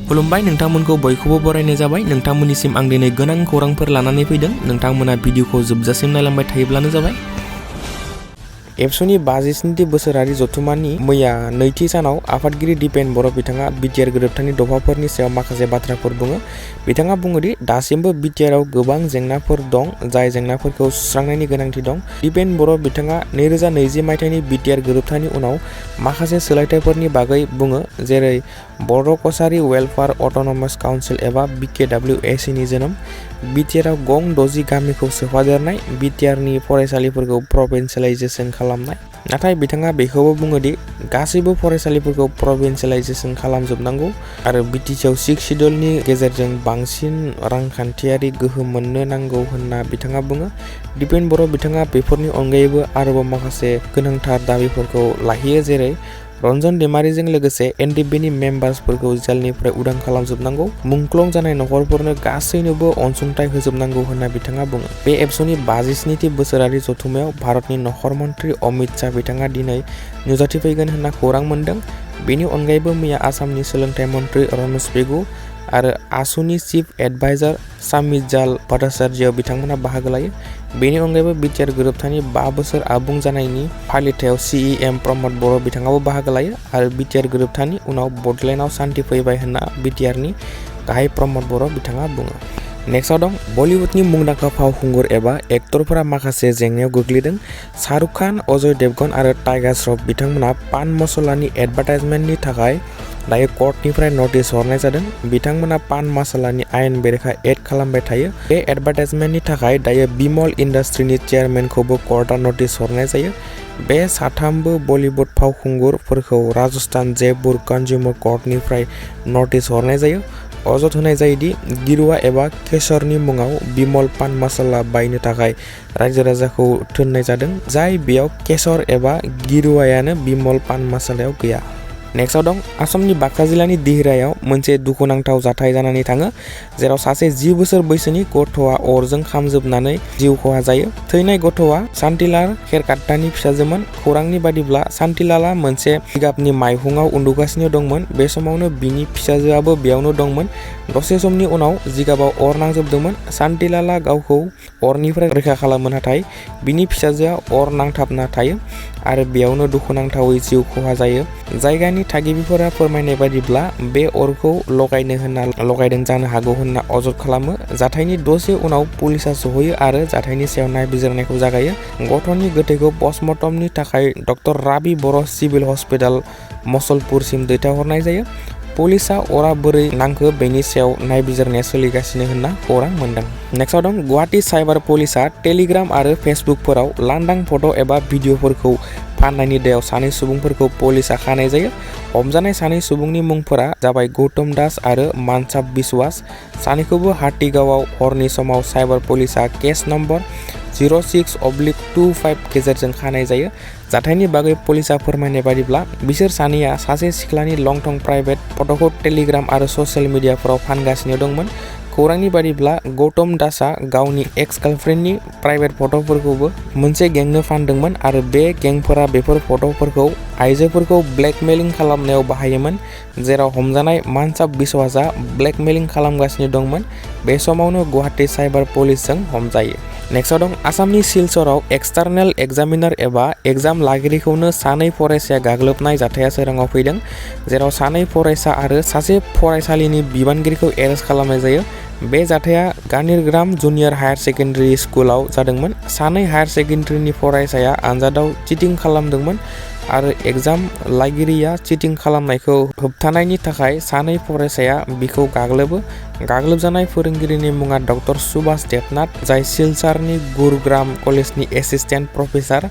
खुलुमबाय नोंथांमोनखौ बयखौबो बरायनाय जाबाय। नोंथांमोननिसिम आं दिनै गोनां खौरांफोर लानानै फैदों। नोंथांमोना भिडिअखौ जोबजासिम नायलांबाय थायोब्लानो जाबाय। एबसुनि 57थि बोसोरारि जथुम्मानि मैया नैथि सानाव आफादगिरि दिपेन बर' बिथाङा बिटिआर गोरोबथानि दफाफोरनि सायाव माखासे बाथ्राफोर बुङो। बिथाङा बुङोदि दासिमबो बिटिआरआव गोबां जेंनाफोर दं, जाय जेंनाफोरखौ सुस्रांनायनि गोनांथि दं। दिपेन बर' बिथाङा 2020 मायथाइनि बिटिआर गोरोबथानि उनाव माखासे सोलायथायफोरनि बागै बुङो, जेरै बड' कसारी वेलफेयार अट'नमास काउन्सिल एबा BKWACनि जोनोम, बिटिआरआव गं 60 गामिखौ सोफादेरनाय, बिटिआरनि फरायसालिफोरखौ प्रभिन्सियेलाइजेसन खालामनाय। नाथाय बिथाङा बेखौबो बुङोदि गासैबो फरायसालिफोरखौ प्रभिन्सियेलाइजेसन खालामजोबनांगौ आरो बिटिसिआव 6 शिड्युलनि गेजेरजों बांसिन रांखान्थियारि गोहो मोननो नांगौ होनना बिथाङा बुङो। दिपेन बर' बिथाङा बेफोरनि अनगायैबो आरोबाव माखासे गोनांथार दाबिफोरखौ लाखियो, जेरै रन्जन दैमारिजों लोगोसे NDFBनि मेम्बार्सफोरखौ जेलनिफ्राय उदां खालामजोबनांगौ, मुंख्लं जानाय नखरफोरनो गासैनोबो अनसुंथाइ होजोबनांगौ होनना बिथाङा बुङो। बे एबसुनि 57थि बोसोरारि जथुम्मायाव भारतनि नखर मन्त्रि अमित शाह बिथाङा दिनै नुजाथिफैगोन होनना खौरां मोन्दों। बेनि अनगायैबो मैया आसामनि सोलोंथाइ मन्त्रि रमेश पेगु आरो आसुनि चिफ एडभाइजार सामिजाल भट्टाचार्य बिथांमोना बाहागो लायो। बेनि अनगायैबो बिटिआर गोरोबथानि 5 बोसोर आबुं जानायनि फालिथायाव CEM प्रमद बर' बिथाङाबो बाहागो लायो आरो बिटिआर गोरोबथानि उनाव बड'लेण्डआव सान्थि फैबाय होनना बिटिआरनि गाहाय प्रमद बर' बिथाङा बुङो। नेक्स्टआव दं बलिउडनि मुंदांखा फावखुंगुर एबा एक्टरफोरा माखासे जेंनायाव गोग्लैदों। शाहरुख खान, अजय देवगन आरो टाइगार श्रफ बिथांमोना पान मसलानि एडभार्टाइजमेन्टनि थाखाय दायो कर्टनिफ्राय नटिस हरनाय जादों। बिथांमोना पान मसलानि आयेन बेरेखा एड खालामबाय थायो। बे एडभार्टाइजमेन्टनि थाखाय दायो बिमल इन्डास्ट्रिनि चेयारमेनखौबो कर्टआ नटिस हरनाय जायो। बे साथामबो Bollywood फावखुंगुरफोरखौ Rajasthan Jaipur consumer कर्टनिफ्राय notice हरनाय जायो। अजद होनाय जायोदि गिरुवा एबा केसरनि मुङाव बिमल पान मसला बायनो थाखाय रायजो राजाखौ थिननाय जादों, जाय बेयाव केसर एबा गिरुवायानो बिमल पान मसलायाव गैया। नेक्स्टआव दं आसामनि बाक्सा जिल्लानि दिहिरायाव मोनसे दुखुनांथाव जाथाय जानानै थाङो, जेराव सासे 10 बोसोर बैसोनि गथ'आ अरजों खामजोबनानै जिउ खहा जायो। थैनाय गथ'आ सान्तिलाल खेरकाट्टानि फिसाजोमोन। खौरांनि बादिब्ला सान्तिलालआ मोनसे जिगाबनि माइहुङाव उन्दुगासिनो दंमोन। बे समावनो बिनि फिसाजोआबो बेयावनो दंमोन। दसे समनि उनाव जिगाबाव अर नांजोबदोंमोन। सान्तिलालआ गावखौ अरनिफ्राय रैखा खालामो, नाथाय बिनि फिसाजोआ अर नांथाबना थायो आरो बेयावनो दुखुनांथावै जिउ खहा जायो। जायगानि थागिबिफोरा फोरमायनाय बादिब्ला बे अरखौ लगायदों जानो हागौ होनना अजद खालामो। जाथायनि दसे उनाव पुलिसा सहैयो आरो जाथायनि सायाव नायबिजिरनायखौ जागायो। गथ'नि गोथैखौ पस्टमर्टमनि थाखाय डक्टर राबि बर' सिभिल हस्पिटाल मसलपुरसिम दैथायहरनाय जायो। पुलिसा अरा बोरै नांखो बेनि सायाव नायबिजिरनाया सोलिगासिनो होनना खौरां मोन्दों। नेक्स्टआव दं गुवाहाटि साइबार पुलिसा टेलिग्राम आरो फेसबुकफोराव लांदां फट' एबा भिडिअफोरखौ फाननायनि दायाव सानै सुबुंफोरखौ पुलिसा खानाय जायो। हमजानाय सानै सुबुंनि मुंफोरा जाबाय गौतम दास आरो मानसाब बिस्वास। सानैखौबो हाटिगावआव हरनि समाव साइबार पुलिसा केस नम्बर 06/25 गेजेरजों खानाय जायो। जाथायनि बागै पुलिसा फोरमायनाय बादिब्ला बिसोर सानैया सासे सिख्लानि लंथं प्राइभेट फट'खौ टेलिग्राम आरो ससियेल मिडियाफोराव फानगासिनो दंमोन। खौरांनि बादिब्ला गौतम दासआ गावनि एक्स गार्लफ्रेन्डनि प्राइभेट फट'फोरखौबो मोनसे गेंनो फानदोंमोन आरो बे गेंफोरा बेफोर फट'फोरखौ आइजोफोरखौ ब्लेकमेलिं खालामनायाव बाहायोमोन, जेराव हमजानाय मानसाब बिस्वासआ ब्लेकमेलिं खालामगासिनो दंमोन। बे समावनो गुवाहाटि साइबार पुलिसजों हमजायो। नेक्स्टआव दं आसामनि सिलचराव एक्सटार्नेल एग्जामिनार एबा एग्जाम लागिरिखौनो सानै फरायसाया गाग्लोबनाय जाथाया सोराङाव फैदों, जेराव सानै फरायसा आरो सासे फरायसालिनि बिबानगिरिखौ एरेस्ट खालामनाय जायो। बे जाथाया गानिरग्राम जुनियर हायार सेकेन्डारि स्कुलाव जादोंमोन। सानै हायार सेकेन्डारिनि फरायसाया आनजादाव चिटिं खालामदोंमोन आरो एग्जाम लागिरिया चिटिं खालामनायखौ होबथानायनि थाखाय सानै फरायसाया बिखौ गाग्लोबो। गाग्लोबजानाय फोरोंगिरिनि मुङा डक्टर सुभाष देबनाथ, जाय सिलचारनि गुरुग्राम कलेजनि एसिस्टेन्ट प्रफेसार।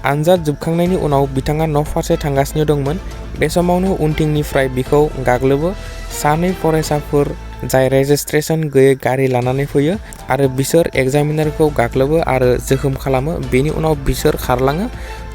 आनजाद जोबखांनायनि उनाव बिथाङा न'फारसे थांगासिनो दंमोन। बे समावनो उनथिंनिफ्राय बिखौ गाग्लोबो। सानै फरायसाफोर जाय रेजिस्ट्रेशन गैयै गारि लानानै फैयो आरो बिसोर एग्जामिनारखौ गाग्लोबो आरो जोखोम खालामो। बेनि उनाव बिसोर खारलाङो।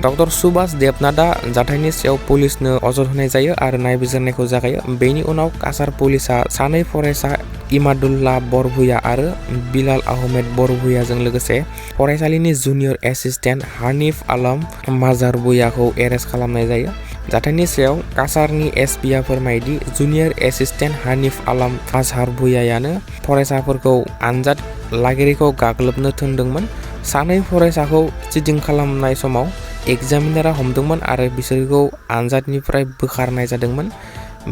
डक्टर सुभाष देबनाथआ जाथायनि सायाव पुलिसनो अजद होनाय जायो आरो नायबिजिरनायखौ जागायो। बेनि उनाव काछार पुलिसा सानै फरायसा इमादुल्ला बरभुइया आरो बिलाल आहमेद बरभुइयाजों लोगोसे फरायसालिनि जुनियर एसिस्टेन्ट हानिफ आलम माजारभुइयाखौ एरेस्ट खालामनाय जायो। जाथायनि सायाव कासारनि एसपिआ फोरमायदि जुनियर एसिस्टेन्ट हानिफ आलम आजहार भुयायानो फरायसाफोरखौ आनजाद लागिरिखौ गाग्लोबनो थिनदोंमोन। सानै फरायसाखौ चिटिं खालामनाय समाव एग्जामिनारा हमदोंमोन आरो बिसोरखौ आनजादनिफ्राय बोखारनाय जादोंमोन।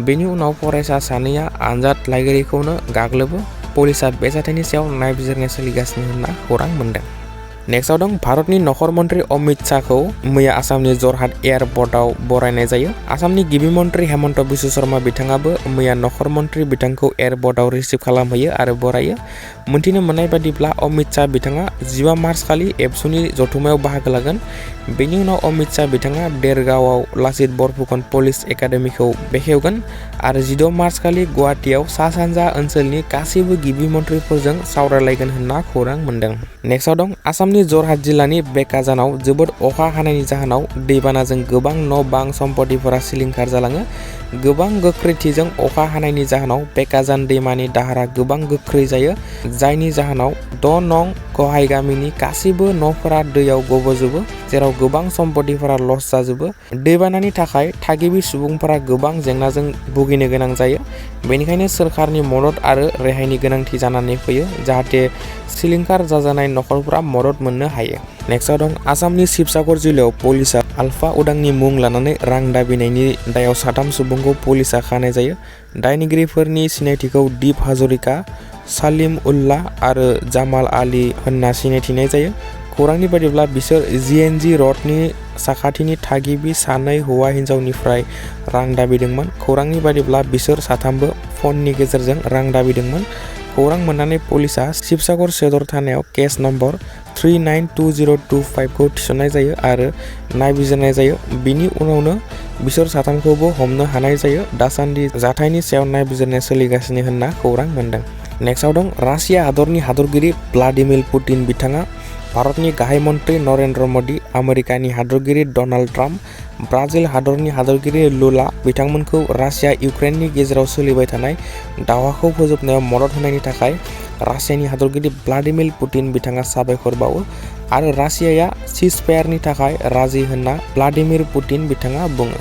बेनि उनाव फरायसा सानैया आनजाद लागिरिखौनो गाग्लोबो। पुलिसा बे जाथायनि सायाव नायबिजिरनाय सोलिगासिनो होनना खौरां मोन्दों। नेक्स्टआव दं भारतनि नखर मन्त्रि अमित शाहखौ मैया आसामनि जरहाट एयारपर्टआव बरायनाय जायो। आसामनि गिबि मन्त्रि हेमन्त बिश्व शर्मा बिथाङाबो मैया नखर मन्त्रि बिथांखौ एयारपर्टआव रिसिभ खालामहैयो आरो बरायो। मोनथिनो मोननाय बादिब्ला अमित शाह बिथाङा 15 मार्च खालि एबसुनि जथुमायाव बाहागो लागोन। बेनि उनाव अमित शाह बिथाङा देरगावआव लाचित बरफुकन पुलिस एकाडेमिखौ बेखेवगोन आरो 16 मार्च खालि गुवाहाटीआव सा सानजा ओनसोलनि गासैबो गिबि मन्थ्रिफोरजों सावरायलायगोन होनना खौरां मोन्दों। नेक्स्टआव दं आसामनि जरहाट जिल्लानि बेकाजानाव जोबोद अखा हानायनि जाहोनाव दैबानाजों गोबां न' बां सम्पतिफोरा सिलिंखार जालाङो। गोबां गोख्रैथिजों अखा हानायनि जाहोनाव बेकाजान दैमानि दाहारा गोबां गोख्रै जायो, जायनि जाहोनाव 6 नं गहाय गामिनि गासैबो न'फोरा दैयाव गबोजोबो, जेराव गोबां सम्पतिफोरा लस जाजोबो। दैबानानि थाखाय थागिबि सुबुंफोरा गोबां जेंनाजों भुगिनो गोनां जायो। बेनिखायनो सोरखारनि मदद आरो रेहायनि गोनांथि जानानै फैयो, जाहाथे सिलिंखार जाजानाय नखरफोरा मदद मोननो हायो। नेक्स्टआव दं आसामनि शिबसागर जिल्लायाव पुलिसा आलफा उदांनि मुं लानानै रां दाबिनायनि दायाव 3 सुबुंखौ पुलिसा खानाय जायो। दायनिगिरिफोरनि सिनायथिखौ दीप हाजरिका, सालिम उल्लाह आरो जामाल आली होनना सिनायथिनाय जायो। खौरांनि बायदिब्ला बिसोर GNG रडनि साखाथिनि थागिबि सानै हौवा हिन्जावनिफ्राय रां दाबिदोंमोन। खौरांनि बायदिब्ला बिसोर साथामबो फननि गेजेरजों रां दाबिदोंमोन। खौरां मोननानै पुलिसा शिबसागर सदर थानायाव केस नम्बर 392025 खौ थिसननाय जायो आरो नायबिजिरनाय जायो। बिनि उनावनो बिसोर साथामखौबो हमनो हानाय जायो। दासान्दि जाथायनि सायाव नायबिजिरनाय सोलिगासिनो होनना खौरां मोन्दों। नेक्स्टआव दं रासिया हादरनि हादरगिरि भ्लादिमिर पुतिन बिथाङा भारतनि गाहाय मन्त्रि नरेन्द्र मदि, आमेरिकानि हादरगिरि डनाल्ड ट्राम्प, ब्राजिल हादरनि हादरगिरि लुला बिथांमोनखौ रासिया इउक्रेननि गेजेराव सोलिबाय थानाय दावहाखौ फोजोबनायाव मदद होनायनि थाखाय रासियानि हादरगिरि भ्लादिमिर पुतिन बिथाङा साबायखर बावो आरो रासियाया सिजफायारनि थाखाय राजि होनना भ्लादिमिर पुतिन बिथाङा बुङो।